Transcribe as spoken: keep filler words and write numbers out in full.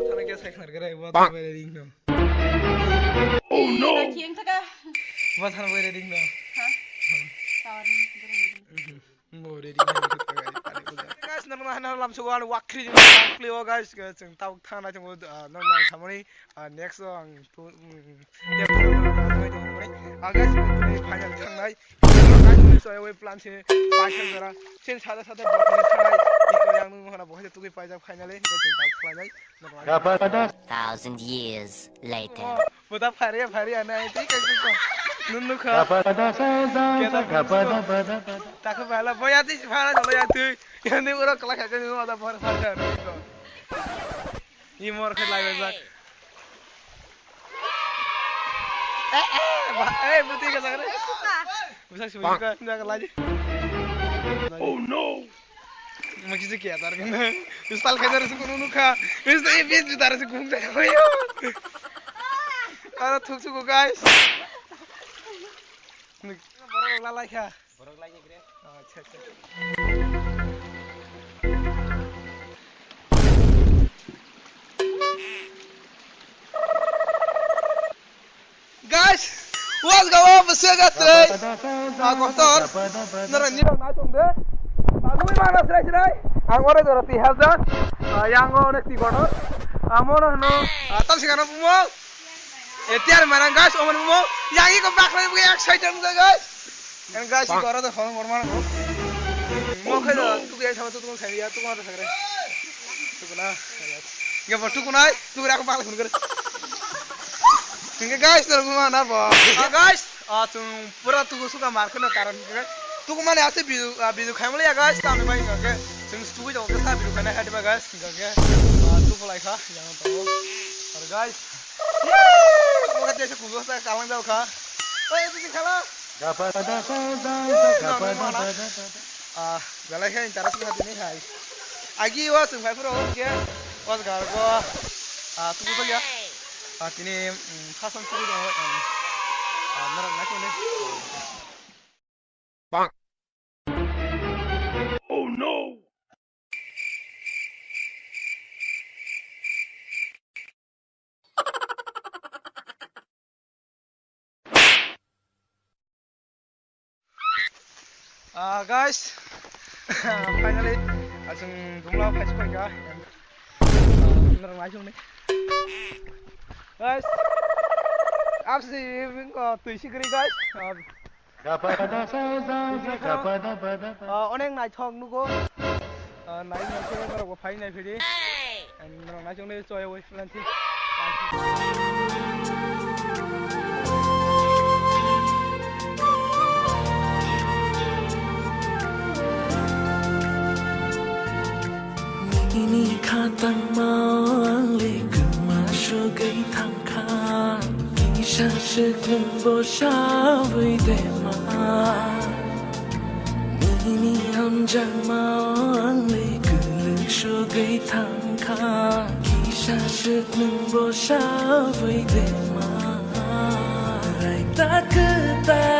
Thana kya sai khnar kare, wa thana bai ring no. Oh no! Kiang thaka. Wa thana bai ring no. Ha? Tawar ni. Bo ring no. Guys, norok hana lam sugo ani wakri jing klio guys, guys, chwng tabuk thana chwng, ah, norok samani, ah, next o ang tu, mm, Tei phano ang tongmani. Ang guys, tini final thangnai. Guys, tini soya wai plan se paisa jora. Sen sada sada botni thangnai. Iko yang nung hana bohai tugui paijak finally. Guys, tini tak khlainai. Thousand years later. Buta phari phari ana ai tei kai ko. Nunu kha. Keda. Takha bala boya ti phara jolo ya tui. Yang ni uro kala kha ni ada phara phara. Ni mor khe lai bajak. Eh, eh, ba, eh, buti ka sakre. Bisa sih buka, nda ka laji. Oh no. Mo kisi kiya tar kena. Misal ka jar sukun nukha. Misal ye bit jutar sukun ta koyo. Ara thuk suku guys. Borok la lai kha. Borok lai kha. Acha, acha. Guys, what's going on? Bwswk aswk. Ah, kotor. Nara ni rok nai tong de. Ah, nui mana srai srai. Ang ore dora ti haja. Ah, yang ore ti kotor. Ah, mono no. Ah, tam singano bumo. Eh, tiar marang guys, oman mo. Yang iko bakla mo excited mo guys. Yang guys, iko ora to phone korma ko. Mo khai da, tu ya sama tu tu khai ya, tu ma ta sagre. Tu na. Ya bo tu kunai, tu ra ko bakla kun kare. Tingke guys, tu ma na bo. Ah, guys, ah, tu pura tu suka mar ko na karan ke. Tu ko mane ase bidu, ah, bidu khai mo ya guys, kami bai ke. Tu tu ko ke sa bidu khai na hai ba guys, ke. Ah, tu ko lai kha, yang to. Ar guys, Yee! Mo kate se kugo sa kalang jao kha. Oi, tu khala. Ah, belai khe interest kha tini hai. Agi wa sung phai phuro ke. Wa gar go. Ah, tu ko ya. Ah, tini, mm, khasan tu ko. Ah, narak na ko ne. Bang. Oh no! Ah, guys, finally, asung dumla phai phai ga. Ah, norok nai sung ni. Guys, apsi bing ko tui sikri, guys. Ah, Ah, onek naithok nugo. Ah, nai naithok norok bo phai nai phidi. And norok naichong le choya wai planti. Nini khatangma ang le kwma sugwi thangkha. Kisa swk nwng bo sawi de ma. Nini hamjakma ang le kwlwk sugwi thangkha. Kisa swk nwng bo sawi de ma. Raita kwtal.